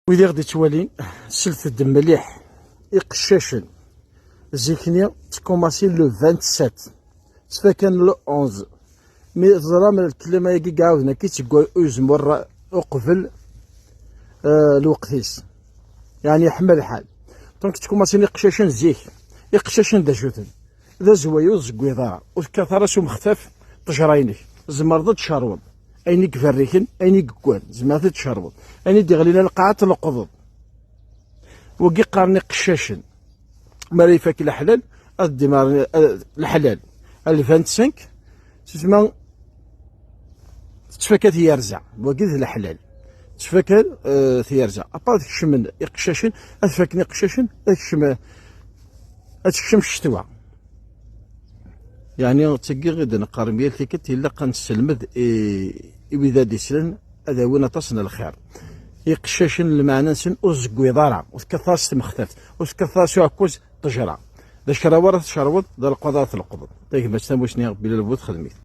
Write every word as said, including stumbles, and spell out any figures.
Wid i ɣ-d-ittwalin, slet-d mliḥ. Iqeccacen zik-nni ttkumasin le vingt-sept, ttfakan le onze. Mi teẓram lkelma-agi i iɛawden akka i ttegga uzemmur uqbel, eh, lweqt-is. Yeɛni yeḥma lḥal. Donc ttkumasin iqeccacen zik. Iqeccacen d acu-ten? D azway ur zeggiḍ ara, ur tekkat ara s umextaf ṭṭejra-inek. Tzemreḍ ad tcerweḍ ayen i iberriken, ayen i yewwan, tzemreḍ ad tcerweḍ. Ayen i d-iɣlin ar lqaɛa ad tleqḍeḍ. Wagi qqaren iqeccacen. Mi ara ifak leḥlal, ad d-imaren, eh, leḥlal. Al vingt-cinq, sisma tettfaka tyerza. Wagi d leḥlal. Tettfaka, eh, tyerza. Apa ad kecmen iqeccacen, ad faken iqeccacen, ad kecmen, ad tekcem ccetwa. Yeɛni d tagi i d-neqqar, mi yal tikkelt ilaq ad nesselmed i, i wid ad d-islen ad awin aṭas n lxir. Iqeccacen lmeɛna-nsen ur zeggiḍ ara, ur tekkat ara s tmextaft, ur tekkat ara s uɛekkaz ṭṭejra. D acraw ara tcerweḍ, d aleqwaḍ ara tleqḍeḍ. Tagmat tamusni, Bilal Bu Txedmit.